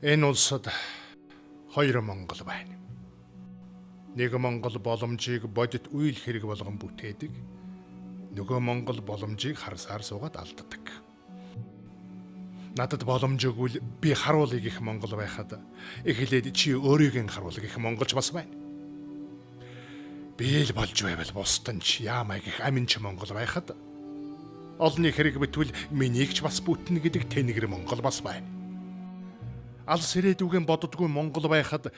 Энэ улсад хоёр Монгол байна. Нэг Монгол боломжийг бодит үйл хэрэг болгон бүтээдэг. Нөгөө Монгол боломжийг харсаар суугаад алддаг. Надад боломж өгвөл би харуулъя гэх Монгол байхад эхлээд чи өөрийг нь харуул гэх монголч бас байна. Би л болж байвал бусдын ч яамай гэх аминч Монгол байхад олонний хэрэг битвэл минийг ч бас бүтнэ гэдэг тэнгэр Монгол бас байна. Алс ирээдүгэн боддгүй Монгол байхад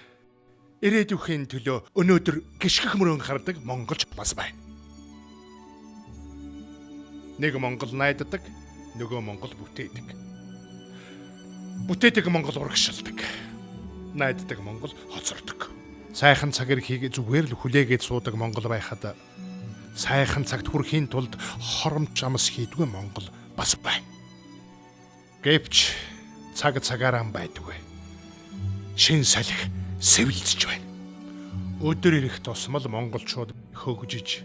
ирээдүйн төлөө өнөөдөр гიშгэх мөрөн хардаг монголч бас байна. Нэг Монгол найддаг, нөгөө Монгол бүтээдэг. Бүтээдэг Монгол урагшилдаг. Найддаг Монгол хоцордог. Сайхан цаг эрхийг зүгээр л хүлээгээд суудаг Монгол байхад сайхан цагт хүрэхийн тулд хоромч амс хийдгүй Монгол бас байна. Гэвч цаг цагаараа байдгүй. Шин салхи сэвэлзэж байна. Өдөр ирэх тусмал монголчууд хөгжиж,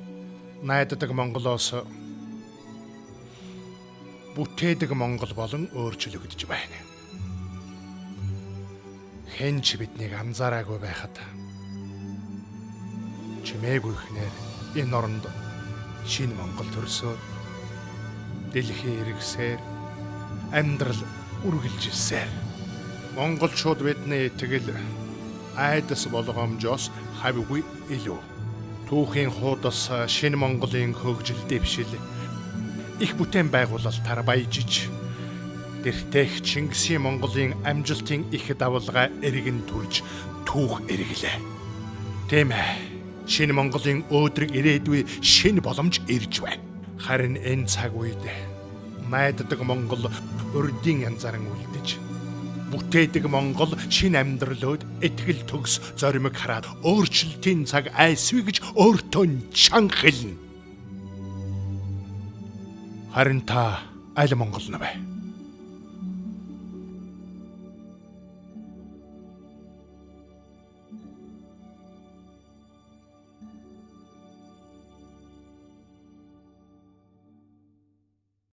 найддаг Монголоос бүтээдэг Монгол болон өөрчлөгдөж байна. Хэн ч биднийг анзаараагүй байхад чимээгүй ихнэр энэ оронд шинэ Монгол төрсөөр, дэлхий эргэсээр, амьдрал үргэлжилсээр. Монголчууд бидний итгэл айдас болгоомжоос хавьгүй илүү. Түүхийн хуудас шинэ Монголын хөгжил дэвшил их бүтээн байгуулалтаар баяжиж, дэртээх Чингисийн Монголын амжилтын их давалгаа эргэн төрж түүх эргэлээ. Тийм ээ. Шинэ Монголын өөдрөг ирээдүй шинэ боломж ирж байна. Харин энэ цаг үед найддаг Монгол урдын янзааран үлдэж, бүтээдэг Монгол шинэ амьдралууд итгэл төгс зоримог хараад өөрчлөлтийн цаг айсвэ гэж өөртөө чанга хэлнэ. Харин та аль Монгол нь вэ?